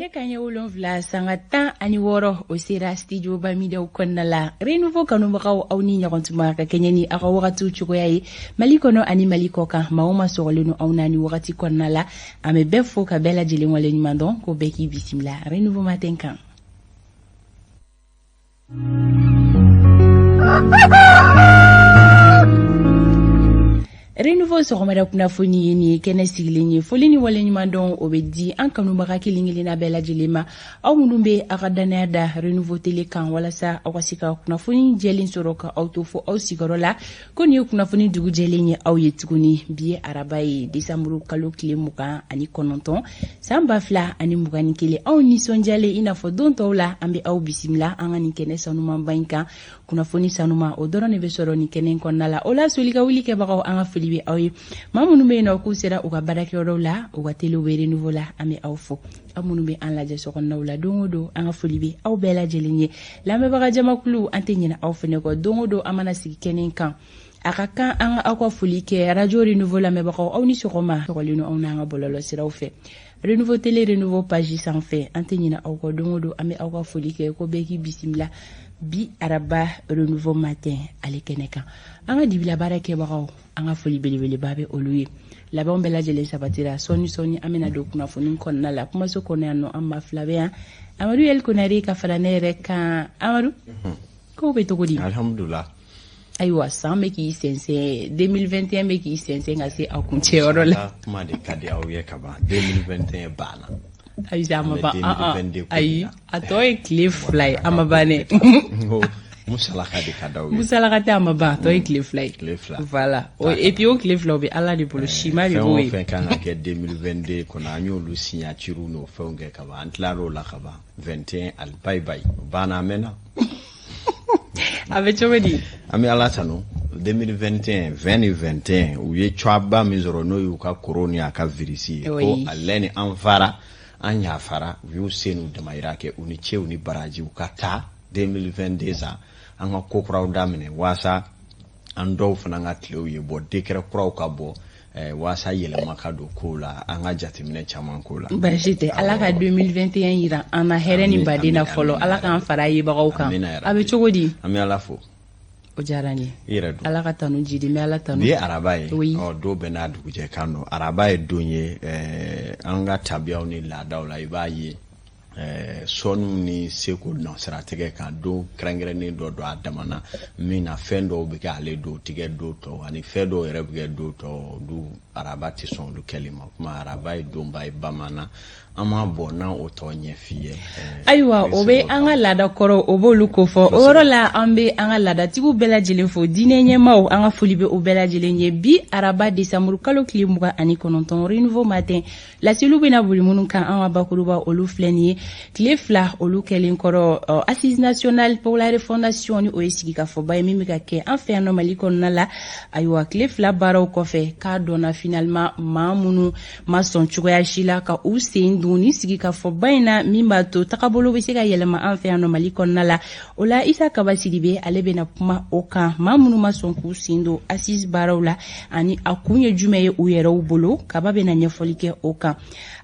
Nɛgɛ kanɲɛ 7 sanga 16 o sera studio Bamidaw kɔnɔna la. Renouveau kanubagaw, aw ni ɲɔgɔn tuma ka kɛɲɛ ni aw ka wagatiw cogoya ye Mali kɔnɔ ani Mali kɔ kan. Maa o maa sɔgɔlen don anw na ni wagati kɔnɔna la, an bɛ bɛɛ fo ka bɛɛ lajɛlen wale ɲuman dɔn, ko bɛɛ k'i bisimila Renouveau Matin kan. Renouveau sɔgɔmada kunnafoni ye nin ye kɛnɛ sigilen ye. Foli ni waleɲuman dɔn, o bɛ di an kanubaga kelen kelenna bɛɛ lajɛlen ma, aw minnu bɛ aw ka dannaya da Renouveau Télé kan walasa aw ka se ka kunnafoni jɛlen sɔrɔ ka aw to fo aw sigiyɔrɔ la. Ko nin ye kunnafoni dugu jɛlen ye aw ye tuguni. Bi ye araba ye, desanburu kalo tile 29, san 2021. Anw nisɔndiyalen i n'a fɔ don tɔw la, an bɛ aw bisimila an ka nin kɛnɛ sanumanba in kan. Kunnafoni sanuma, o dɔrɔn de bɛ sɔrɔ nin kɛnɛ in kɔnɔna la. O la, soli ka wuli kɛbagaw, an ka foli bɛ aw ye. Maa minnu bɛ yen nɔ k'u sera u ka baarakɛyɔrɔw la, u ka telew bɛ Renouveau la, an bɛ aw fo. Aw minnu bɛ an lajɛ sokɔnɔnaw la don o don, an ka foli bɛ aw bɛɛ lajɛlen ye. Lamɛnbaga jamakulu, an tɛ ɲinɛ aw fɛnɛ kɔ. Don o don an mana sigi kɛnɛ kan, a ka kan an ka aw ka foli kɛ. Radio Renouveau lamɛnbagaw, aw ni sɔgɔma. Sɔgɔlen aw n'an ka bɔlɔlɔ siraw fɛ, Renouveau Télé, Renouveau page sanfɛ, an tɛ ɲinɛ aw kɔ. Don o don an bɛ aw ka foli kɛ, ko bɛɛ k'i bisimila bi araba Renouveau Matin ale kɛnɛ kan. An ka dibila baara kɛbagaw, an ka foli belebeleba bɛ olu ye. Labɛnw bɛɛ lajɛlen sabatira. Sɔɔni sɔɔni an bɛna don kunnafoni kɔnɔna la. Kumaso kɔnɔ yan nɔ, an maa fila bɛ yan, Amadu El Konare ka fara ne yɛrɛ kan. Amadu, kow bɛ cogo di? Alhamdulilah. Ayiwa, san bɛ k'i sɛnsɛn, 2021 bɛ k'i sɛnsɛn ka se a kuncɛyɔrɔ la. Kuma de ka di aw ye ka ban, 2021 banna. Ayi, a ma ban. Ayi, a tɔ ye tile 2 ye, a ma ban dɛ. Musalaka de ka d'aw ye. Musalaka tɛ, a ma ban, a tɔ ye tile 2 ye. Tile 2. Voilà, et puis o tile 2, o bɛ Ala de bolo, sima de b'o ye. Fɛn o fɛn kan ka kɛ 2022 kɔnɔ, an y'olu signature n'o fɛnw kɛ ka ban, an tilar'o la ka ban. 21 ali, bye bye, o banna, a mɛnna. A bɛ cogo di? An bɛ Ala tanu. 2021, 20 ni 21, u ye coaba min sɔrɔ, n'o y'u ka koro ni a ka virus ye, ko ale ni an fara, an yafara, u y'u sen n'u damayira kɛ, u ni cɛw ni baraji, u ka taa. 2022 sa, an ka ko kuraw daminɛ waasa an dɔw fana ka tilew ye bɔ, décret kuraw ka bɔ waasa yɛlɛma ka don kow la, an ka jateminɛ caman ko la. Baasi tɛ. Ala ka 2021 yira an na hɛrɛ ni baden na fɔlɔ. Ala k'an fara yebagaw kan. A bɛ cogo di? An bɛ Ala fo. O diyara n ye. I yɛrɛ dun? Ala ka tanu jidi, n bɛ Ala tanu. Bi ye araba ye. Oui. Ɔ, don bɛɛ n'a dugujɛ kan don. Araba ye don ye an ka tabiyaw ni laadaw la, i b'a ye sɔnniw ni seko nasiratigɛ kan, don kɛrɛnkɛrɛnnen dɔ don a dama na min na fɛn dɔw bɛ kɛ ale don, tigɛ don tɔw ani fɛn dɔw yɛrɛ bɛ kɛ don tɔw. Olu araba tɛ sɔn olu kɛli ma. O kuma, araba ye donba ye bamanan, an m'a bɔ n'an o tɔ ɲɛf'i ye. Ayiwa, o bɛ an ka laada kɔrɔ, o b'olu kofɔ. O yɔrɔ la, an bɛ an ka laadatigiw bɛɛ lajɛlen fo, diinɛ ɲɛmaaw, an ka foli bɛ o bɛɛ lajɛlen ye. Bi araba, desanburu kalo tile 29, Renouveau Matin laseliw bɛna boli minnu kan, an ka bakuruba olu filɛ nin ye. Tile 2 olu kɛlen kɔrɔ Assise nationale pour la refondation, ni o ye sigikafɔba ye min bɛ ka kɛ an fɛ yan nɔ Mali kɔnɔna la. Ayiwa, tile 2 baaraw kɔfɛ, k'a dɔnna finalement maa minnu ma sɔn cogoya si la ka u sen don ni sigikafɔba in na, min b'a to tagabolo bɛ se ka yɛlɛma an fɛ yan nɔ Mali kɔnɔna la. O la, Isa Kaba Sidibe, ale bɛna kuma o kan, maa minnu ma sɔn k'u sen don assise baaraw la ani a kun ye jumɛn ye u yɛrɛw bolo. Kaba bɛna ɲɛfɔli kɛ o kan.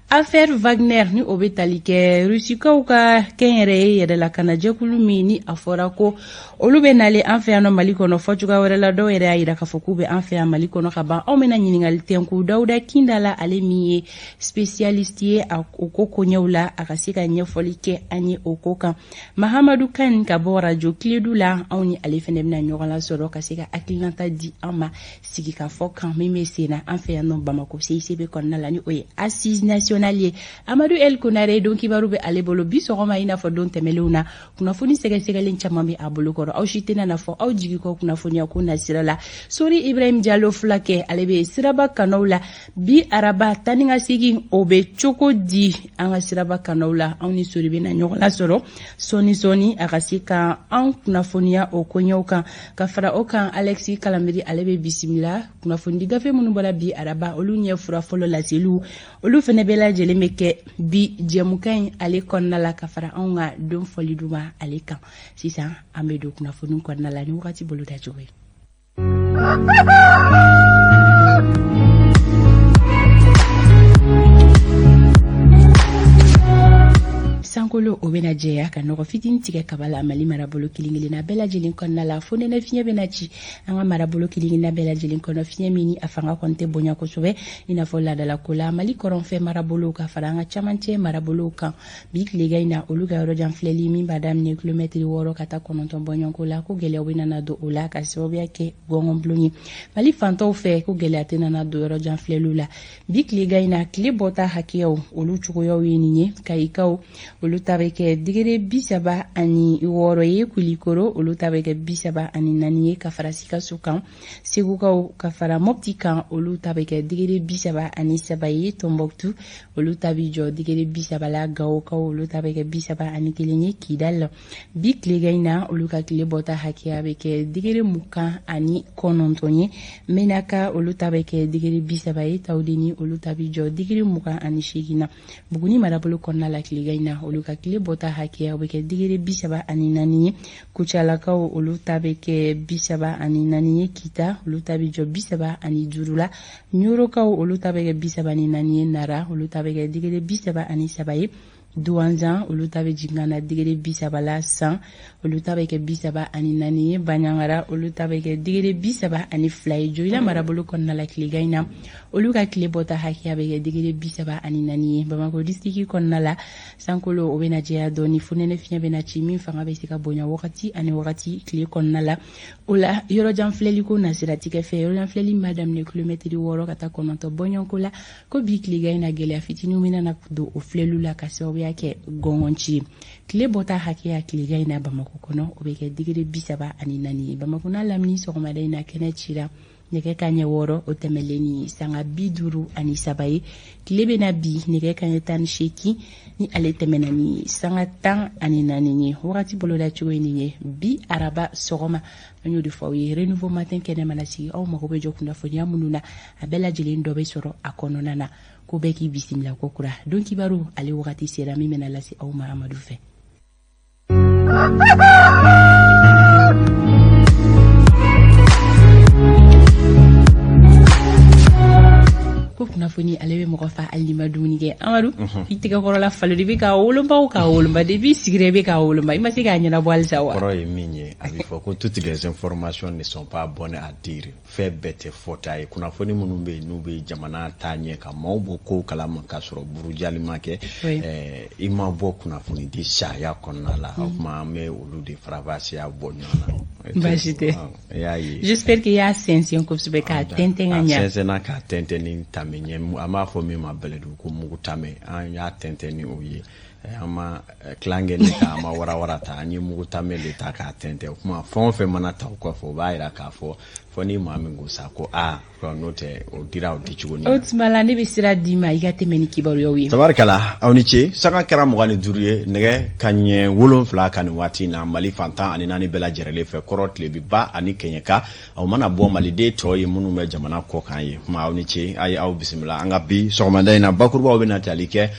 Affaire Wagner, ni o bɛ tali kɛ Rusikaw ka kɛnyɛrɛye yɛrɛlakanajɛkulu min ni a fɔra ko olu bɛ nalen an fɛ yan nɔ Mali kɔnɔ, fɔ cogoya wɛrɛ la, dɔw yɛrɛ y'a yira k'a fɔ k'u bɛ an fɛ yan Mali kɔnɔ ka ban. Anw bɛna ɲininkali tɛnku Dawuda Kinda la, ale min ye spécialiste ye a o ko koɲɛw la, a ka se ka ɲɛfɔli kɛ an ye o ko kan. Mahamadu Kan ka bɔ radio Kiledu la, anw ni ale fɛnɛ bɛna ɲɔgɔn lasɔrɔ ka se ka hakilinata di an ma sigikafɔ kan min bɛ sen na an fɛ yan nɔ Bamako CICB kɔnɔna la, ni o ye assise nationale ye. Amadu El Konare, don kibaru bɛ ale bolo bi sɔgɔma. I n'a fɔ don tɛmɛnlenw na, kunnafoni sɛgɛsɛgɛlen caman bɛ a bolo kɔrɔ. Aw si tɛna na fɔ aw jigi kɔ kunnafoniya ko nasira la. Sori Ibrahim Jalo fulakɛ, ale bɛ siraba kanaw la. Bi araba, taa ni ka segin o bɛ cogo di an ka siraba kanaw la? Anw ni Sori bɛna ɲɔgɔn lasɔrɔ sɔɔni sɔɔni, a ka se ka an kunnafoniya o koɲɛw kan. Ka fara o kan, Alexis Kalamiri, ale bɛ bisimila kunnafonidi gafe minnu bɔra bi araba, olu ɲɛ fura fɔlɔ laseliw, olu fɛnɛ bɛɛ lajɛlen bɛ kɛ bi jɛmukan in ale kɔnɔna la, ka fara anw ka don fɔli duman ale kan. Sisan an bɛ don kunnafoni kɔnɔna la ni wagati bolo dacogo ye. Sankolo o bɛna jɛya ka nɔgɔ fitini tigɛ kaba la Mali marabolo kelen-kelenna bɛɛ lajɛlen kɔnɔna la. Fonɛnɛ fiɲɛ bɛna ci an ka marabolo kelen-kelenna bɛɛ lajɛlen kɔnɔ, fiɲɛ min ni a fanga kɔni tɛ bonya kosɛbɛ i n'a fɔ laadalako la Mali kɔrɔnfɛ marabolow ka fara an ka camancɛ marabolow kan. Bi tilegan in na, olu ka yɔrɔjan filɛli min b'a daminɛ kilomɛtiri 6 ka taa 9 bɔɲɔgɔnko la, ko gɛlɛyaw bɛna na don o la ka sababuya kɛ gɔngɔnbulon ye. Mali fantɔw fɛ, ko gɛlɛya tɛna na don yɔrɔjan filɛliw la. Bi tilegan in na, tile bɔta hakɛyaw olu cogoyaw ye nin ye: Kayikaw olu ta bɛ kɛ digere 36 ye, Kulikoro olu ta bɛ kɛ 34 ye, ka fara Sikaso kan. Segukaw ka fara Mɔpti kan, olu ta bɛ kɛ digere 33 ye. Tɔnbɔkutu olu ta bɛ jɔ digere 30 la. Gawokaw olu ta bɛ kɛ 31 ye. Kidal bi tilegan in na, olu ka tile bɔta hakɛya bɛ kɛ digere 29 ye. Menaka olu ta bɛ kɛ digere 30 ye. Tawudeni olu ta bɛ jɔ digere 28 na. Buguni marabolo kɔnɔna la, tilegan in na, olu ka tile bɔta hakɛya bɛ kɛ digere 34 ye. Kucalakaw olu ta bɛ kɛ 34 ye. Kita olu ta bɛ jɔ 35 la. Ɲorokaw olu ta bɛ kɛ 34 ye. Nara olu ta bɛ kɛ digere 33 ye. Duwanzan olu ta bɛ jigin ka na digere 30 la. San olu ta bɛ kɛ 34 ye. Baɲangara olu ta bɛ kɛ digere 32 ye. Joyila marabolo kɔnɔna la, tilegan in na, olu ka tile bɔta hakɛya bɛ kɛ digere 34 ye. Bamakɔ disiriki kɔnɔna la, sankolo o bɛna jɛya dɔɔni, fonɛnɛ fiɲɛ bɛna ci min fanga bɛ se ka bonya wagati ani wagati tile kɔnɔna la. O la, yɔrɔjan filɛliko nasiratigɛ fɛ, yɔrɔjan filɛli b'a daminɛ kilomɛtiri 6 ka taa 9 bɔɲɔgɔnko la, ko bi tilegan in na, gɛlɛya fitininw bɛna na don o filɛliw la ka sababuya kɛ gɔngɔnci ye. Tile bɔta hakɛya tilegan in na Bamakɔ kɔnɔ, o bɛ kɛ digere 34 ye. Bamakɔ n'a lamini, sɔgɔmada in na, kɛnɛ cira nɛgɛ ka ɲɛ 6 o tɛmɛlen ni sanga 53 ye. Tile bɛna bi nɛgɛ ka ɲɛ 18 ni ale tɛmɛna ni sanga 14 ye. Wagati boloda cogo ye nin ye. Bi araba sɔgɔma, an y'o de fɔ aw ye, Renouveau Matin kɛnɛ mana sigi, aw mago bɛ jɔ kunnafoniya minnu na, a bɛɛ lajɛlen dɔ bɛ sɔrɔ a kɔnɔna na. Ko bɛɛ k'i bisimila ko kura. Don kibaru ale wagati sera min bɛna lase aw ma Amadu fɛ. Ko kunnafoni ale bɛ mɔgɔ fa hali n'i ma dumuni kɛ. Amadu, i tɛgɛ kɔrɔla falo de bɛ k'a woloma o k'a woloma. Depuis i sigira i bɛ k'a woloma, i ma se k'a ɲɛnabɔ halisa wa? Kɔrɔ ye min ye, a bɛ fɔ ko toutes les informations ne sont pas bonnes à dire. Fɛn bɛɛ tɛ fɔta ye. Kunnafoni minnu bɛ yen n'u bɛ jamana taa ɲɛ, ka maaw bɔ kow kalama k'a sɔrɔ burujali ma kɛ, i ma bɔ kunnafoni di sariya kɔnɔna la, o tuma an bɛ olu de faranfasiya bɔ ɲɔgɔn na. Baasi tɛ. I y'a ye. J'espère que i y'a sɛnsɛn kosɛbɛ k'a tɛntɛn ka ɲa. A sɛnsɛnna k'a tɛntɛn ni tame ɲɛ, an b'a fɔ min ma Bɛlɛdugu ko mugu tame. An y'a tɛntɛn ni o ye. An ma tilankɛ de ta, an ma warawara ta, an ye mugu tame de ta k'a tɛntɛn. O kuma, fɛn o fɛn mana ta o kɔfɛ, o b'a yira k'a fɔ fɔ ni maa min ko sa ko aa, n'o tɛ, o dira o di cogo ni. O tuma la, ne bɛ sira d'i ma i ka tɛmɛ ni kibaruyaw ye. Tabarikala, aw ni ce. Sanga kɛra 25 ye nɛgɛ ka ɲɛ 7 ka nin waati in na Mali fan 14 bɛɛ lajɛrɛlen fɛ, kɔrɔ tilebiba ani kɛɲɛka. Aw mana bɔ maliden tɔ ye minnu bɛ jamana kɔ kan ye kuma, aw ni ce, a ye aw bisimila an ka bi sɔgɔmada in na. Bakurubaw bɛna tali kɛ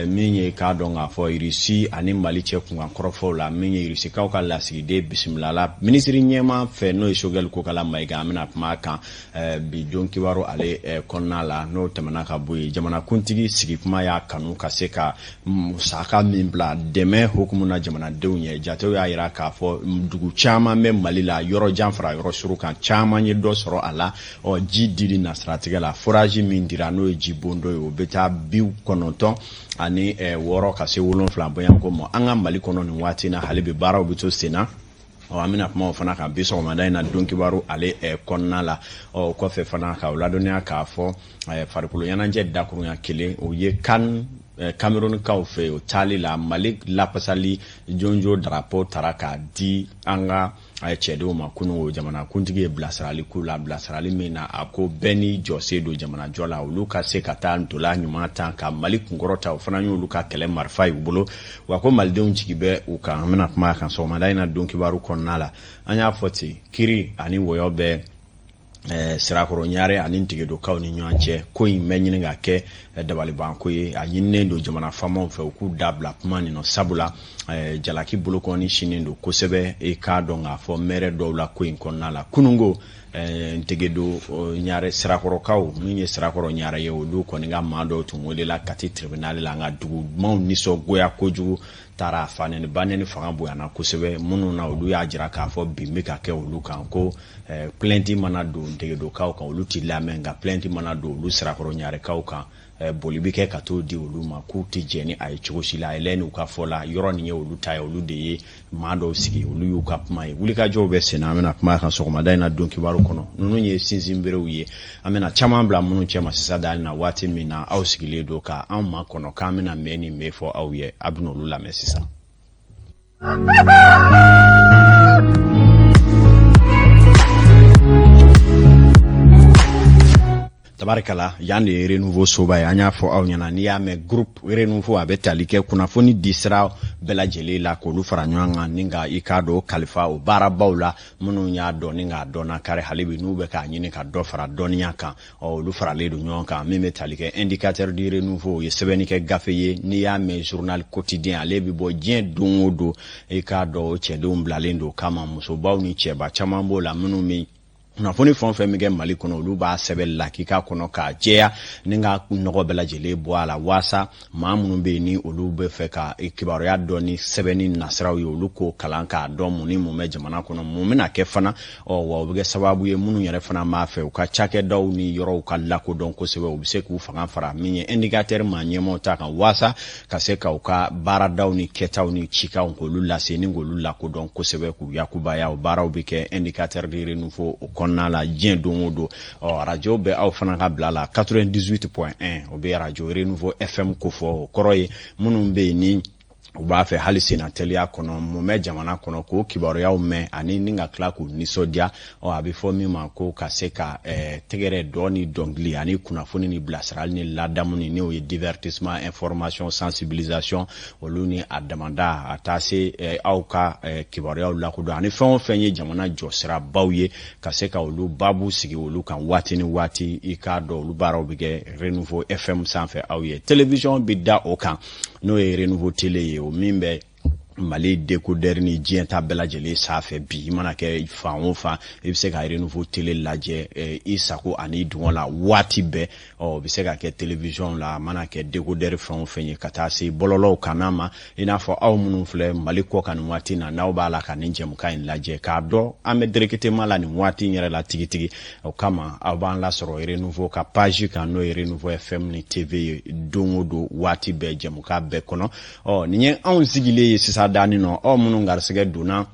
min ye, k'a dɔn k'a fɔ Irisi ani Mali cɛ kunkan kɔrɔfɔw la, min ye Irisikaw ka lasigiden bisimilala minisiri ɲɛma fɛ, n'o ye Sogɛli Kokala Mayiga. An bɛna kuma a kan bi don kibaru ale kɔnɔna la. N'o tɛmɛna ka bɔ yen, jamanakuntigi sigi kuma y'a kanu ka se ka musaka min bila dɛmɛ hukumu na jamanadenw ye. Jatew y'a yira k'a fɔ dugu caman bɛ Mali la, yɔrɔ jan fara yɔrɔ surun kan, caman ye dɔ sɔrɔ a la. Ɔ ji dili nasiratigɛ la, forage min dira, n'o ye ji bondo ye, o bɛ taa 96 ka se 7 bɔɲɔgɔnko ma an ka Mali kɔnɔ nin waati na. Hali bi baaraw bɛ to sen na. Ɔ an bɛna kuma o fana kan bi sɔgɔmada in na don kibaru ale kɔnɔna la. Ɔ o kɔfɛ fana, k'aw ladɔnniya k'a fɔ farikolo ɲɛnajɛ dakurunya kelen, o ye CAN Camerounkaw fɛ yen, o taali la, Mali lapasali jonjo drapeau tara k'a di an ka cɛdenw ma kunun. O jamana kuntigi ye bilasirali k'u la, bilasirali min na a ko bɛɛ ni jɔsen don jamanajɔ la, olu ka se ka taa ntola ɲuman tan ka Mali kunkɔrɔta. O fana y'olu ka kɛlɛ marifa ye u bolo, wa ko malidenw jigi bɛ u kan. An bɛna kuma a kan sɔgɔmada in na don kibaru kɔnɔna la. An y'a fɔ ten, kiri ani wɔyɔ bɛ Sirakɔrɔ Ɲare ani Tigedokaw ni ɲɔgɔn cɛ. Ko in bɛ ɲini ka kɛ dabalibanko ye. A ɲininen don jamana faamaw fɛ u k'u dabila kuma nin nɔ, sabula jalaki bolokɔni sinnen don kosɛbɛ. I k'a dɔn k'a fɔ mɛrɛ dɔw la ko in kɔnɔna la kununko. Ntegedo ɲare Sirakɔrɔkaw, min ye Sirakɔrɔ ɲare ye, olu kɔni ka maa dɔw tun welela Kati tribunal la, nka dugumaw nisɔngoya kojugu taara fa nɛni ba nɛni fanga bonyana kosɛbɛ. Minnu na, olu y'a jira k'a fɔ bin bɛ ka kɛ olu kan, ko plainte mana don Ntegedokaw kan, olu t'i lamɛn, nka plainte mana don olu Sirakɔrɔ ɲarekaw kan, boli bɛ kɛ ka t'o di olu ma, k'u tɛ jɛn ni a ye cogo si la. Yɛlɛ n'u ka fɔ la, yɔrɔ nin ye olu ta ye, olu de ye maa dɔw sigi, olu y'u ka kuma ye. Wulikajɔw bɛ sen na, an bɛna kuma kan sɔgɔmada in na don kibaru kɔnɔ. Ninnu ye sinsinberew ye, an bɛna caman bila minnu cɛma sisan da na. Waati min na aw sigilen don ka anw ma kɔnɔ k'an bɛna mɛn ni mɛn fɔ aw ye, a bɛna olu lamɛn sisan. Tabarikala, yan de ye Renouveau soba ye. An y'a fɔ aw ɲɛna, n'i y'a mɛn groupe Renouveau, a bɛ tali kɛ kunnafoni di sira bɛɛ lajɛlen la, k'olu fara ɲɔgɔn kan ni ka i k'a dɔn kalifa o baarabaw la. Minnu y'a dɔn ni k'a dɔn na kari, hali bi n'u bɛ k'a ɲini ka dɔ fara dɔnniya kan, ɔ olu faralen don ɲɔgɔn kan. Min bɛ tali kɛ Indicateur du Renouveau, o ye sɛbɛnni kɛ gafe ye. N'i y'a mɛn journal quotidien, ale bɛ bɔ diɲɛ don o don. I k'a dɔn o cɛdenw bilalen don kama, musobaw ni cɛba caman b'o la, minnu bɛ kunnafoni fɛn o fɛn bɛ kɛ Mali kɔnɔ, olu b'a sɛbɛn lakika kɔnɔ k'a jɛya ni ka nɔgɔ bɛɛ lajɛlen bɔ a la, waasa maa minnu bɛ yen ni olu bɛ fɛ ka kibaruya dɔn ni sɛbɛnni nasiraw ye, olu k'o kalan k'a dɔn mun ni mun bɛ jamana kɔnɔ, mun bɛna kɛ fana. Ɔ wa o bɛ kɛ sababu ye, minnu yɛrɛ fana b'a fɛ u ka cakɛdaw ni yɔrɔw ka lakodɔn kosɛbɛ, u bɛ se k'u fanga fara min ye Indicateur maa ɲɛmaaw ta kan, waasa ka se ka u ka baaradaw ni kɛtaw ni cikanw k'olu lase ni k'olu lakodɔn kosɛbɛ, k'u yakubaya. O baaraw bɛ kɛ Indicateur du Renouveau o kɔnɔna la diɲɛ don o don. Ɔ arajo bɛ aw fana ka bila la 98.1, o bɛ arajo Renouveau FM kofɔ. O kɔrɔ ye minnu bɛ yen ni u b'a fɛ hali senna teliya kɔnɔ mun bɛ jamana kɔnɔ, k'o kibaruyaw mɛn ani ni ka tila k'u nisɔndiya. Ɔ a bɛ fɔ min ma ko ka se ka tɛgɛrɛ dɔ ni dɔnkili ani kunnafoni ni bilasirali ni ladamu ni n'o ye divertissement, information, sensibilisation, olu ni a damada, a taa se aw ka kibaruyaw lakodɔn ani fɛn o fɛn ye jamana jɔsirabaw ye, ka se ka olu babu sigi olu kan waati ni waati. I k'a dɔn olu baaraw bɛ kɛ Renouveau FM sanfɛ aw ye. Télévision bɛ da o kan, n'o ye Renouveau télé ye, o min bɛ Mali décodeur ni diɲɛ ta bɛɛ lajɛlen sanfɛ bi. I mana kɛ fan o fan, i bɛ se ka Renouveau télé lajɛ i sago ani dungɔ la waati bɛɛ. Ɔ o bɛ se ka kɛ télévision la, a mana kɛ décodeur fɛn o fɛn ye, ka taa se bɔlɔlɔw kan n'a ma. I n'a fɔ aw minnu filɛ Mali kɔ kan nin waati na, n'aw b'a la ka nin jɛmukan in lajɛ, k'a dɔn an bɛ directement la nin waati in yɛrɛ la tigitigi. O kama aw b'an lasɔrɔ Renouveau ka page kan, n'o ye Renouveau FM ni TV ye, don o don, waati bɛɛ, jɛmukan bɛɛ kɔnɔ. Ɔ nin ye anw sigilen ye sisan danin nɔ. Aw minnu garisɛgɛ donna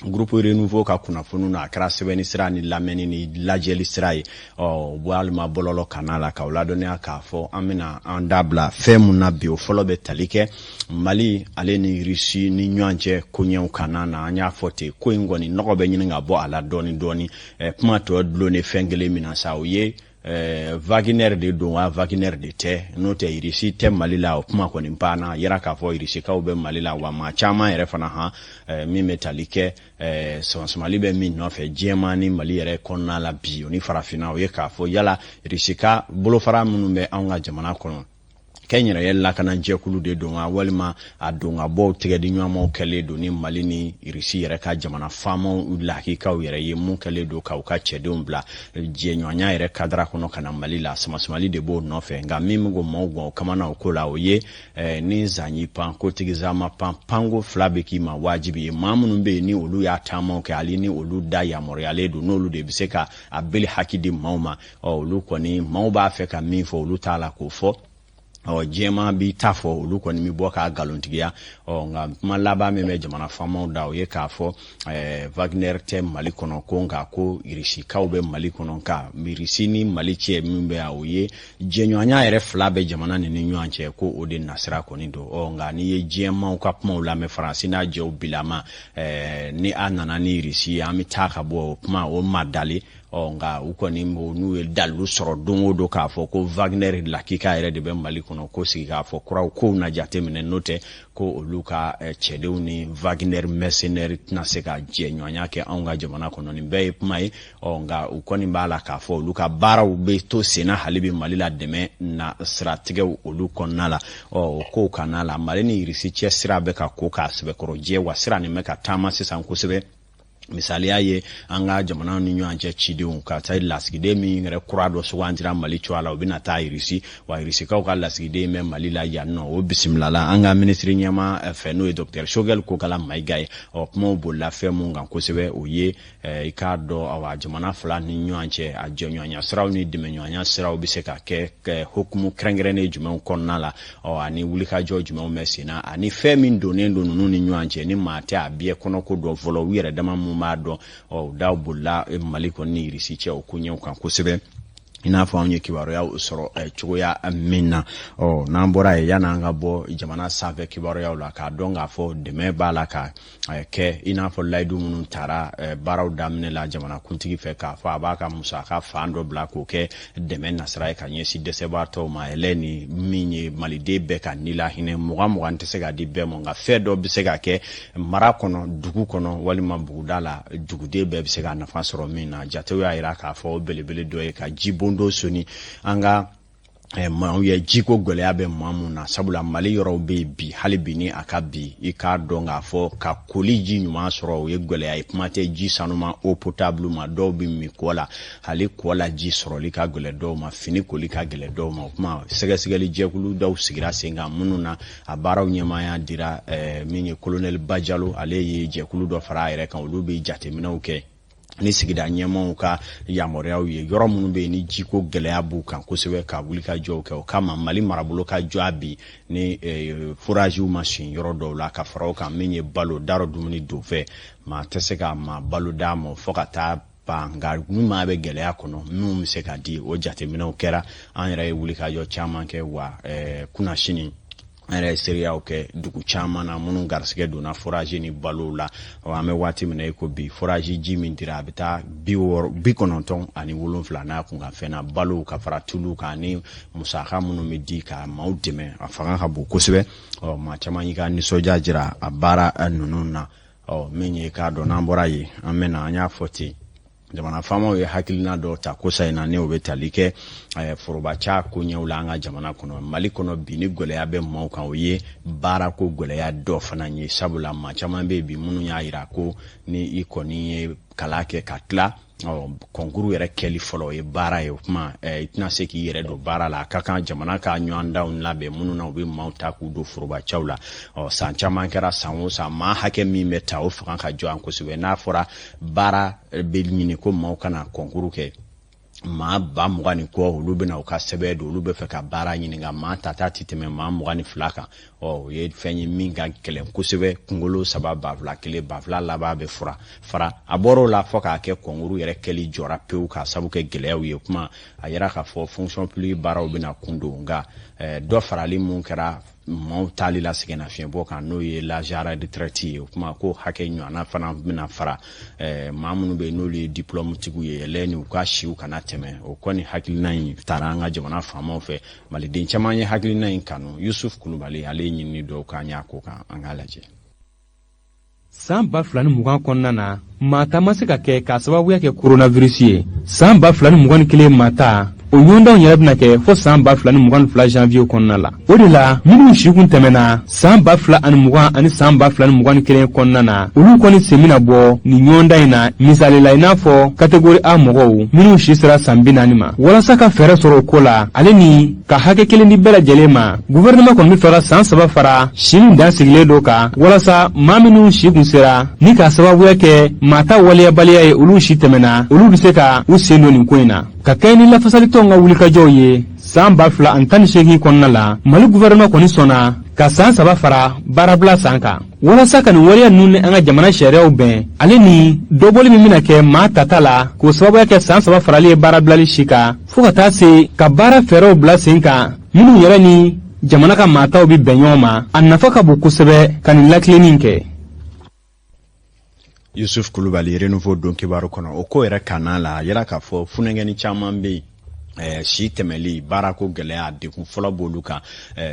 groupe Renouveau ka kunnafoni na, a kɛra sɛbɛnni sira ni lamɛnni ni lajɛli sira ye, ɔ walima bɔlɔlɔ kana la, k'aw ladɔnniya k'a fɔ an bɛna an da bila fɛn mun na bi, o fɔlɔ bɛ tali kɛ Mali ale ni Russie ni ɲɔgɔn cɛ koɲɛw kana na. An y'a fɔ ten, ko in kɔni nɔgɔ bɛ ɲini ka bɔ a la dɔɔni dɔɔni. Kuma tɔ dulonnen fɛn kelen min na sa, o ye Wagner de don wa Wagner de tɛ? N'o tɛ, Irisi tɛ Mali la, o kuma kɔni banna. Yira k'a fɔ Irisikaw bɛ Mali la, wa maa caman yɛrɛ fana han min bɛ tali kɛ samasamali bɛ min nɔfɛ diɲɛma ni Mali yɛrɛ kɔnɔna la bi, o ni farafinna, o ye k'a fɔ yala Irisi ka bolofara minnu bɛ anw ka jamana kɔnɔ, kɛnyɛrɛye lakanajɛkulu de don wa, walima a don ka bɔw tigɛ di ɲɔgɔnmaw kɛlen don ni Mali ni Irisi yɛrɛ ka jamana faamaw lakikaw yɛrɛ ye, mun kɛlen don k'u ka cɛdenw bila jɛɲɔgɔnya yɛrɛ kadara kɔnɔ ka na Mali la. Samasamali de b'o nɔfɛ. Nka min bɛ ko maaw gan o kamana o ko la, o ye ni zan y'i pan, kotigi zama pan, panko fila bɛ k'i ma wajibi ye. Maa minnu bɛ yen ni olu y'a taamaw kɛ, hali ni olu da yamaruyalen don, n'olu de bɛ se ka a beli haki di maaw ma, ɔ olu kɔni maaw b'a fɛ ka min fɔ, olu t'a la k'o fɔ. Ɔ diɲɛmaa b'i ta fɔ, olu kɔni bɛ bɔ k'a nkalontigiya. Ɔ nka kuma laban min bɛ jamana faamaw da, o ye k'a fɔ Wagner tɛ Mali kɔnɔ, ko nka ko Irisikaw bɛ Mali kɔnɔ. Nka Irisi ni Mali cɛ min bɛ yan, o ye jɛɲɔgɔnya yɛrɛ fila bɛ jamana ni ɲɔgɔn cɛ, ko o de nasira kɔni don. Ɔ nka n'i ye diɲɛmaaw ka kumaw lamɛn, Faransi n'a jɛw bilama, ni a nana ni Irisi ye, an bɛ taa ka bɔ, o kuma o ma dalen. Ɔ nka u kɔni n'u ye dalilu sɔrɔ don o don k'a fɔ ko Wagner lakika yɛrɛ de bɛ Mali kɔnɔ, ko sigi k'a fɔ kuraw kow na jateminɛ, n'o tɛ ko olu ka cɛdenw ni Wagner mercenaire tɛna se ka jɛɲɔgɔnya kɛ anw ka jamana kɔnɔ. Nin bɛɛ ye kuma ye. Ɔ nka u kɔni b'a la k'a fɔ olu ka baaraw bɛ to senna hali bi Mali la, dɛmɛ na siratigɛw olu kɔnɔna la. Ɔ o kow kana la, Mali ni Irisi cɛ sira bɛ ka ko k'a sɛbɛkɔrɔ jɛ, wa sira nin bɛ ka taama sisan kosɛbɛ. Misaliya ye, an ka jamana ni ɲɔgɔn cɛ cidenw ka taa lasigiden min yɛrɛ kura dɔ sugandira Mali cogoya la, o bɛna taa Irisi wa. Irisikaw ka lasigiden bɛ Mali la yan nɔ, o bisimilala an ka minisiri ɲɛma fɛ, n'o ye Docteur Choguel Kokala Mayiga ye. Ɔ, kumaw bolila fɛn mun kan kosɛbɛ, o ye i k'a dɔn, awa, jamana fila ni ɲɔgɔn cɛ, a jɛɲɔgɔnya siraw ni dɛmɛɲɔgɔnya siraw bɛ se ka kɛ hukumu kɛrɛnkɛrɛnnen jumɛnw kɔnɔna la, ɔ, ani wulikajɔ jumɛnw bɛ sen na, ani fɛn min donnen don ninnu ni ɲɔgɔn cɛ, ni maa tɛ a biɲɛ kɔnɔko dɔn fɔlɔ, u yɛrɛ dama mun b'a dɔn. Ɔ, u daw bolila Mali kɔni ni Irisi cɛ o koɲɛw kan kosɛbɛ, i n'a fɔ anw ye kibaruyaw sɔrɔ cogoya min na. Ɔ, n'an bɔra yen, yan'an ka bɔ jamana sanfɛ kibaruyaw la, k'a dɔn k'a fɔ dɛmɛ b'a la ka kɛ, i n'a fɔ layidu minnu taara baaraw daminɛ la jamanakuntigi fɛ, k'a fɔ a b'a ka musaka fan dɔ bila k'o kɛ dɛmɛ nasira ye ka ɲɛsin dɛsɛbaatɔw ma. Ɛlɛ ni min ye Maliden bɛɛ ka ni la hinɛ, 20 20 tɛ se ka di bɛɛ ma, nka fɛn dɔ bɛ se ka kɛ mara kɔnɔ, dugu kɔnɔ walima buguda la, duguden bɛɛ bɛ se ka nafa sɔrɔ min na. Jatew y'a jira k'a fɔ o belebele dɔ ye ka jibondo soni an ka maaw ye, jiko gɛlɛya bɛ maa mun na, sabula Mali yɔrɔw bɛ yen bi, hali bi ni a ka bi, i k'a dɔn k'a fɔ ka koli ji ɲuman sɔrɔ, o ye gɛlɛya ye. Kuma tɛ ji sanuma, eau potable ma. Dɔw bɛ min kɔ la, hali kɔ la ji sɔrɔli ka gɛlɛn dɔw ma, fini koli ka gɛlɛn dɔw ma. O kuma, sɛgɛsɛgɛli jɛkulu dɔw sigira sen kan minnu na, a baaraw ɲɛmaaya dira min ye Colonel Bajalo, ale ye jɛkulu dɔ fara a yɛrɛ kan. Olu bɛ jateminɛw kɛ ni sigida ɲɛmaaw ka yamaruyaw ye, yɔrɔ minnu bɛ yen ni jiko gɛlɛya b'u kan kosɛbɛ, ka wuli ka jɔw kɛ o kama. Mali marabolo ka jɔ bi ni foragew ma sen yɔrɔ dɔw la, ka fara o kan, min ye balo darɔ dumuni don fɛ, maa tɛ se ka maa balo d'a ma fo ka taa ban, nka min maa bɛ gɛlɛya kɔnɔ, minnu bɛ se ka di, o jateminɛw kɛra. An yɛrɛ ye wulikajɔ caman kɛ wa kunnasini an yɛrɛ ye seereyaw kɛ dugu caman na minnu garisɛgɛ donna forage ni balow la. An bɛ waati min na i ko bi, forage ji min dira, a bɛ taa 67 n'a kunkanfɛn na, balow ka fara tulu kan ani musaka minnu bɛ di ka maaw dɛmɛ, a fanga ka bon kosɛbɛ. Ɔ, maa caman y'i ka nisɔndiya jira a baara ninnu na. Ɔ, min ye k'a dɔn, n'an bɔra yen, an bɛ na, an y'a fɔ ten, jamana faamaw ye hakilina dɔ ta kosa in na, ni o bɛ tali kɛ forobaca koɲɛw la an ka jamana kɔnɔ, Mali kɔnɔ bi. Ni gɛlɛya bɛ maaw kan, o ye baarako gɛlɛya dɔ fana ye, sabula maa caman bɛ yen bi minnu y'a jira ko ni i kɔni ye kalan kɛ ka tila, kɔnkuru yɛrɛ kɛli fɔlɔ, o ye baara ye. O kuma, i tɛna se k'i yɛrɛ don baara la. A ka kan jamana ka ɲɔgɔndanw labɛn minnu na u bɛ maaw ta k'u don forobacaw la. Ɔ, san caman kɛra, san o san maa hakɛ min bɛ ta, o fanga ka jɔ an kosɛbɛ. N'a fɔra baara bɛ ɲini ko maaw kana kɔnkuru kɛ, maa 20,000 ni kɔ, olu bɛna u ka sɛbɛn don, olu bɛ fɛ ka baara ɲini, nka maa tata tɛ tɛmɛ maa 22 kan. Ɔ, o ye fɛn ye min ka gɛlɛn kosɛbɛ. Kunkolo saba, 2001, 2000 laban bɛ fura fara. A bɔra o la fɔ k'a kɛ kɔnkuru yɛrɛ kɛli jɔra pewu k'a sabu kɛ gɛlɛyaw ye. Kuma a yira k'a fɔ fonction publique baaraw bɛna kun don, nka dɔ farali mun kɛra maaw taali la sɛgɛnnafiɲɛbɔ kan, n'o ye l'âge à la retraite ye, o kuma ko hakɛ ɲɔgɔnna fana bɛna fara maa minnu bɛ yen n'olu ye diplôme tigiw ye, yɛlɛ ni u ka siw kana tɛmɛ. O kɔni hakilina in taara an ka jamana faamaw fɛ. Maliden caman ye hakilina in kanu. Yusuf Kulubali, ale ye ɲinini dɔw k'an y'a ko kan, an k'a lajɛ. San 2020 kɔnɔna na, maata ma se ka kɛ k'a sababuya kɛ koronavirisi ye. San 2021 maata, o ɲɔgɔndanw yɛrɛ bɛna kɛ fo san 2022 janvier kɔnɔna la. O de la, minnu si kun tɛmɛna san 2020 ani san 2021 kɔnɔna na, olu kɔni sen bɛna bɔ nin ɲɔgɔndan in na. Misali la, i n'a fɔ catégorie A mɔgɔw minnu si sera san 40 ma. Walasa ka fɛɛrɛ sɔrɔ o ko la, ale ni ka hakɛ kelen di bɛɛ lajɛlen ma, gouvernement kɔni bɛ fɛ ka san 3 fara si min dan sigilen dɔ kan, walasa maa minnu si kun sera ni k'a sababuya kɛ maata waleyabaliya ye, olu si tɛmɛna, olu bɛ se ka u sen don nin ko in na. Ka kɛɲɛ ni lafasalitɔnw ka wulikajɔw ye san 2018 kɔnɔna la, Mali gouvernement kɔni sɔnna ka san 3 fara baarabila san kan, walasa ka nin waleya ninnu ni an ka jamana sariyaw bɛn, ale ni dɔbɔli min bɛna kɛ maa tata la k'o sababuya kɛ san 3 farali ye baarabilali si kan, fo ka taa se ka baara fɛɛrɛw bila sen kan minnu yɛrɛ ni jamana ka maataw bɛ bɛn ɲɔgɔn ma. A nafa ka bon kosɛbɛ ka nin latilenni kɛ. Yusuf Kulubali, Renouveau don kibaru kɔnɔ, o ko yɛrɛ kana la, a yira k'a fɔ funɛngɛni caman bɛ yen. Si tɛmɛli, baarako gɛlɛya, degun fɔlɔ b'olu kan,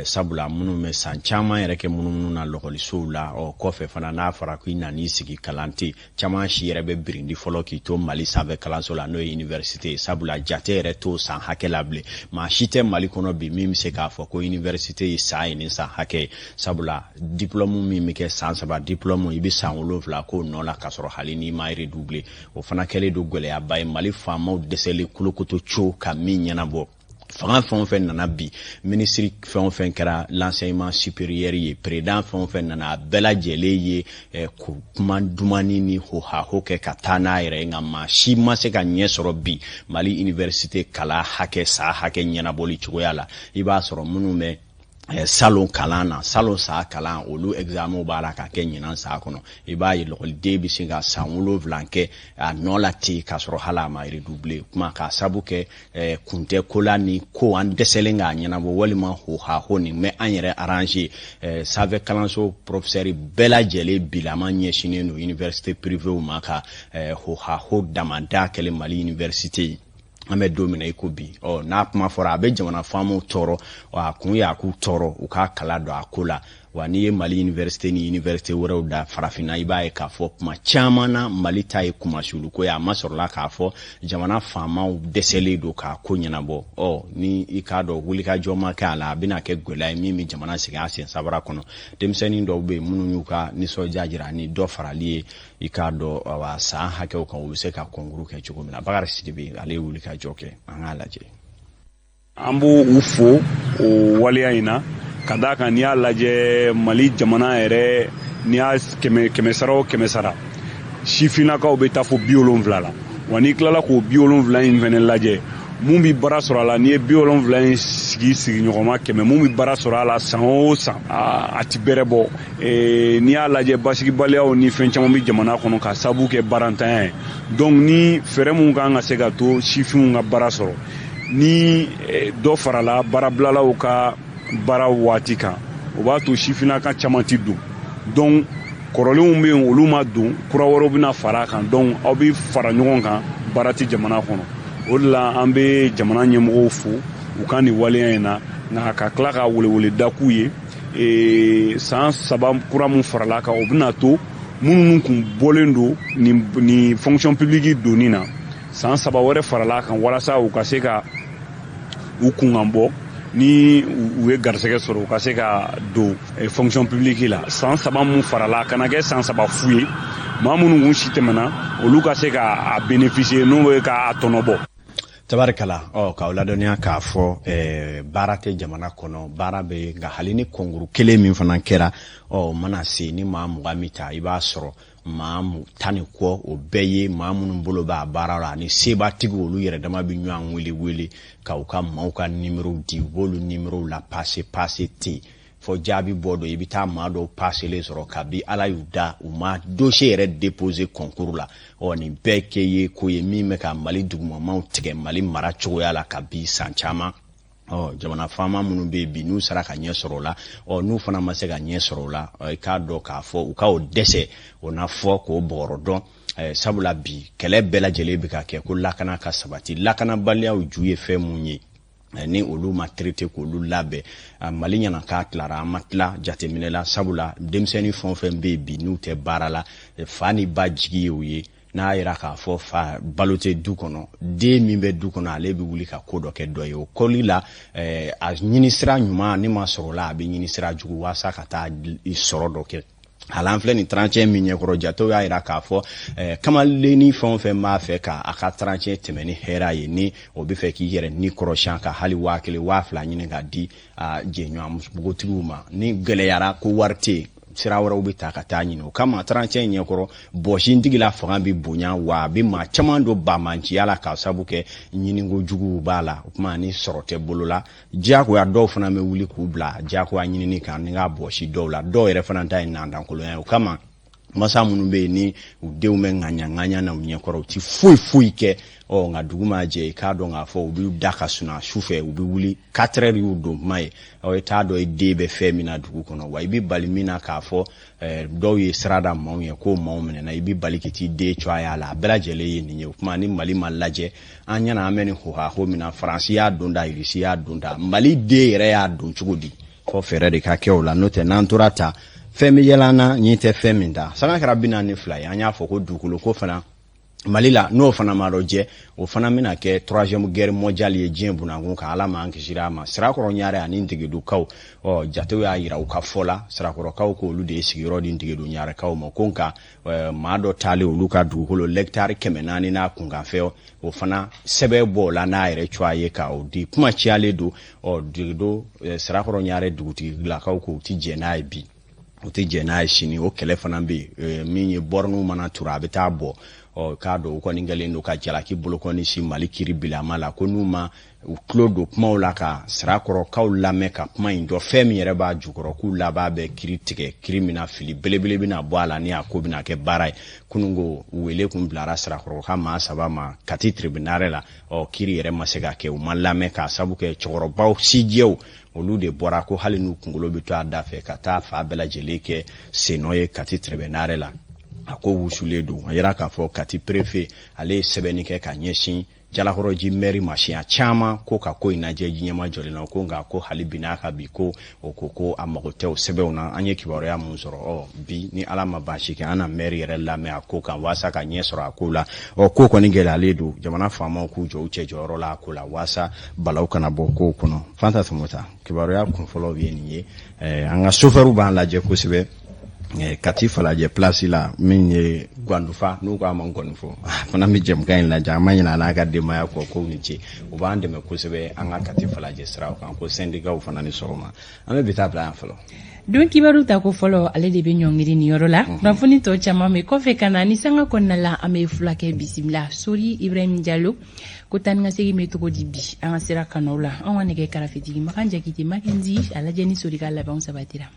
sabula minnu bɛ san caman yɛrɛ kɛ munumunu na lɔkɔlisow la. Ɔ kɔfɛ fana, n'a fɔra k'i nan'i sigi kalan tɛ, caman si yɛrɛ bɛ birindi fɔlɔ k'i to Mali sanfɛ kalanso la, n'o ye université ye, sabula jate yɛrɛ t'o san hakɛ la bilen. Maa si tɛ Mali kɔnɔ bi min bɛ se k'a fɔ ko université ye san ye nin san hakɛ ye, sabula diplôme min bɛ kɛ san 3 diplôme, i bɛ san 7 k'o nɔ la k'a sɔrɔ hali n'i ma redoubler. O fana kɛlen don gɛlɛyaba ye, Mali faamaw dɛsɛlen kolokoto co ka min ɲɛnabɔ. Fanga fɛn o fɛn nana bi, minisiri fɛn o fɛn kɛra l'enseignement supérieur ye, président fɛn o fɛn nana, a bɛɛ lajɛlen ye ko kuma dumani ni hohaho kɛ ka taa n'a yɛrɛ ye, nka maa si ma se ka ɲɛ sɔrɔ bi Mali université kalan hakɛ, san hakɛ ɲɛnabɔli cogoya la. I b'a sɔrɔ minnu bɛ salon kalan na, salon san kalan, olu examen b'a la ka kɛ ɲinan san kɔnɔ. I b'a ye lɔkɔliden bɛ se ka san 7 kɛ a nɔ la ten k'a sɔrɔ hali a ma redoubler. Kuma k'a sabu kɛ kun tɛ ko la ni ko an dɛsɛlen k'a ɲɛnabɔ, walima hohaho nin bɛ an yɛrɛ arranger. Sanfɛ kalanso professeur bɛɛ lajɛlen bilama ɲɛsinnen don université privéw ma ka hohaho damada kɛlɛ Mali université ye. An bɛ don min na i ko bi, ɔ n'a kuma fɔra, a bɛ jamana faamaw tɔɔrɔ, a kun ye a k'u tɔɔrɔ, u k'a kala don a ko la. Wa n'i ye Mali université ni université wɛrɛw da farafinna, i b'a ye k'a fɔ kuma caman na Mali ta ye kumasuluko ye. A ma sɔrɔla k'a fɔ jamana faamaw dɛsɛlen don k'a ko ɲɛnabɔ. Ɔ ni i k'a dɔn wulikajɔ ma kɛ a la, a bɛna kɛ gɛlɛya ye min bɛ jamana segin a sen sabara kɔnɔ. Denmisɛnnin dɔw bɛ yen minnu y'u ka nisɔndiya jira ni dɔ farali ye, i k'a dɔn, awa, san hakɛw kan, u bɛ se ka concours kɛ cogo min na. Bakari Sidibe, ale ye wulikajɔ kɛ, an k'a lajɛ. An b'o u fo o waleya in na, ka d'a kan n'i y'a lajɛ Mali jamana yɛrɛ, n'i y'a kɛmɛ kɛmɛ sara o kɛmɛ sara, sifinnakaw bɛ taa fo 70 la. Wa n'i tilala k'o 70 in fɛnɛ lajɛ, mun bi baara sɔrɔ a la? N'i ye 70 in sigi sigiɲɔgɔnma 100, mun bi baara sɔrɔ a la san o san, a ti bɛrɛ bɔ. N'i y'a lajɛ, basigibaliyaw ni fɛn caman bɛ jamana kɔnɔ ka sababu kɛ baarantanya ye. Donc ni fɛɛrɛ mun kan ka se ka to sifinw ka baara sɔrɔ, ni dɔ farala baarabilalaw ka baara waati kan, o b'a to sifinnaka caman ti don. Donc kɔrɔlenw bɛ yen, olu ma don, kura wɛrɛw bɛna fara a kan. Donc aw bɛ fara ɲɔgɔn kan, baara tɛ jamana kɔnɔ. O de la an bɛ jamana ɲɛmɔgɔw fo u ka nin waleya in na, nka ka tila ka weleweleda k'u ye, san 3 kura mun farala a kan, o bɛna to minnu kun bɔlen don nin fonction publique donni na, san 3 wɛrɛ farala a kan, walasa u ka se ka u kunkan bɔ. Ni u ye garisɛgɛ sɔrɔ, u ka se ka don fonction publique la. San 3 mun farala, a kana kɛ san 3 fu ye. Maa minnu kun si tɛmɛna, olu ka se ka a bénéficier, n'o bɛ k'a tɔnɔ bɔ. Tabarikala. Ɔ k'aw ladɔnniya k'a fɔ baara tɛ jamana kɔnɔ, baara bɛ, nka hali ni concours kelen min fana kɛra, ɔ mana se ni maa 20 min ta, i b'a sɔrɔ maa 10 ni kɔ, o bɛɛ ye maa minnu bolo b'a baara la ani sebatigi, olu yɛrɛ dama bɛ ɲɔgɔn wele wele ka u ka maaw ka nimero di, u b'olu nimero la passe passe ten fɔ jaabi bɔ dɔ. I bɛ taa maa dɔw paselen sɔrɔ kabi Ala y'u da, u ma dossier yɛrɛ déposer concours la. Ɔ nin bɛɛ kɛ ye ko ye min bɛ ka Mali dugumamaw tigɛ Mali mara cogoya la kabi san caman. Ɔ jamana faama minnu bɛ yen bi, n'u sera ka ɲɛ sɔrɔ o la, ɔ n'u fana ma se ka ɲɛ sɔrɔ o la, i k'a dɔn k'a fɔ u ka o dɛsɛ, o na fɔ k'o bɔgɔrɔ dɔn. Sabula bi kɛlɛ bɛɛ lajɛlen bɛ ka kɛ ko lakana ka sabati. Lakanabaliyaw ju ye fɛn mun ye, ni olu ma traité k'olu labɛn, Mali ɲɛna k'a tilara, an ma tila jateminɛ la, sabula denmisɛnnin fɛn o fɛn bɛ yen bi n'u tɛ baara la, fa ni ba jigi ye u ye. N'a yira k'a fɔ fa balo tɛ du kɔnɔ, den min bɛ du kɔnɔ, ale bɛ wuli ka ko dɔ kɛ dɔ ye. O kɔli la, a ɲini sira ɲuman ni ma sɔrɔ o la, a bɛ ɲini sira jugu walasa ka taa sɔrɔ dɔ kɛ. Hali an filɛ nin 31 min ɲɛkɔrɔ, jatew y'a yira k'a fɔ kamalennin fɛn o fɛn b'a fɛ k'a ka 31 tɛmɛ ni hɛrɛ ye, ni o bɛ fɛ k'i yɛrɛ ni kɔrɔsiɲɛ ka hali 1000, 2000 ɲini ka di a jɛɲɔgɔn npogotigiw ma, ni gɛlɛyara ko wari tɛ yen, sira wɛrɛw bɛ ta ka taa ɲini. O kama 31 ɲɛkɔrɔ, bɔsintigi la fanga bɛ bonya, wa a bɛ maa caman don banbanciya la k'a sababu kɛ ɲiniko juguw b'a la. O kuma ni sɔrɔ tɛ bolo la, diyagoya dɔw fana bɛ wuli k'u bila diyagoya ɲinini kan ni k'a bɔsi dɔw la. Dɔw yɛrɛ fana ta ye nandankolonya ye. O kama Masa minnu bɛ yen ni u denw bɛ ŋaɲa ŋaɲa na u ɲɛkɔrɔ, u ti foyi foyi kɛ. Ɔ nka dugu maa jɛ, i k'a dɔn k'a fɔ u b'u da ka suna su fɛ, u bɛ wuli 4 heures y'u don kuma ye. Ɔ i t'a dɔn i den bɛ fɛn min na dugu kɔnɔ, wa i bɛ bali min na k'a fɔ dɔw ye sira da maaw ɲɛ k'o maaw minɛna, i bɛ bali k'i t'i den cogoya y'a la. A bɛɛ lajɛlen ye nin ye. O kuma ni Mali ma lajɛ, an ɲɛna an bɛ nin hohaho min na, Faransi y'a don da, Irisi y'a don da, Mali den yɛrɛ y'a don cogo di? Fɔ fɛɛrɛ de ka kɛ o la, n'o tɛ n'an tora ta, fɛn bɛ yɛlɛ an na ɲin tɛ fɛn min ta. Sanga kɛra 42 ye. An y'a fɔ ko dugukolo ko fana Mali la, n'o fana ma dɔ jɛ, o fana bɛna kɛ troisième guerre mondiale ye diɲɛ bunankun kan. Ala m'an kisira a ma. Sirakɔrɔ Ɲare ani Ntegedukaw, ɔ jatew y'a yira u ka fɔ la, Sirakɔrɔkaw ko olu de ye sigiyɔrɔ di Ntegedu Ɲarekaw ma, ko nka maa dɔ taalen olu ka dugukolo lɛkitari 400 n'a kunkanfɛ, o fana sɛbɛn bɔ o la n'a yɛrɛ cogoya ye ka o di. Kuma cayalen don. Ɔ Ntegedo Sirakɔrɔ Ɲare dugutigilakaw ko u ti jɛn n'a ye bi, u tɛ jɛn n'a ye sini. O kɛlɛ fana bɛ yen. Min ye bɔrɔniw mana turu, a bɛ taa bɔ. Ɔ k'a dɔn u kɔni kɛlen don ka jalaki bolokɔni si Mali kiri bilama la, ko n'u ma u tulo don kumaw la ka Sirakɔrɔkaw lamɛn ka kuma in dɔn, fɛn min yɛrɛ b'a jukɔrɔ, k'u laban bɛ kiri tigɛ, kiri min na fili belebele bɛna bɔ a la ni a ko bɛna kɛ baara ye. Kununko wele kun bilara Sirakɔrɔ ka maa 3 ma Kati tribunal la. Ɔ kiri yɛrɛ ma se ka kɛ, u ma lamɛn k'a sabu kɛ cɛkɔrɔbaw sijɛw olu de bɔra ko hali n'u kunkolo bɛ to a da fɛ ka taa fa bɛɛ lajɛlen kɛ sennɔ ye Kati tribunal la. A ko wusulen don. A yira k'a fɔ Kati préfet, ale ye sɛbɛnni kɛ ka ɲɛsin Jalakɔrɔji mɛri ma siɲɛ caman ko ka ko in lajɛ ɲɛma jɔlen na, ko nka ko hali bi n'a ka bi ko o ko ko a mago tɛ o sɛbɛnw na. An ye kibaruya mun sɔrɔ, ɔ bi ni Ala ma baasi kɛ, an na mɛri yɛrɛ lamɛn a ko kan waasa ka ɲɛ sɔrɔ a ko la. Ɔ ko kɔni gɛlɛyalen don. Jamana faamaw k'u jɔ u cɛ jɔyɔrɔ la a ko la waasa balaw kana bɔ kow kɔnɔ. Fanta Sɔmɔta, kibaruya kunfɔlɔw ye nin ye. An ka sofɛriw b'an lajɛ kosɛbɛ Kati Falajɛ place la, min ye Gwandufa n'u k'a ma Ngɔnifɔ, a fana bɛ jɛmukan in lajɛ. An ma ɲinɛ a n'a ka denbaya kɔ, kow ni ce, u b'an dɛmɛ kosɛbɛ an ka Kati Falajɛ siraw kan. Ko sɛndikaw fana ni sɔgɔma. An bɛ bi taa bila yan fɔlɔ. Don kibaru ta ko fɔlɔ, ale de bɛ ɲɔngiri nin yɔrɔ la. Kunnafoni tɔ caman bɛ kɔfɛ ka na ni sanga kɔnɔna la. An bɛ fulakɛ bisimila, Sori Ibrahim Jalo. Ko taa ni ka segin bɛ cogo di bi an ka sira kanaw la? An ka nɛgɛ karafetigi Makan Jakite Makenzi, a lajɛ ni Sori ka labɛnw sabatira.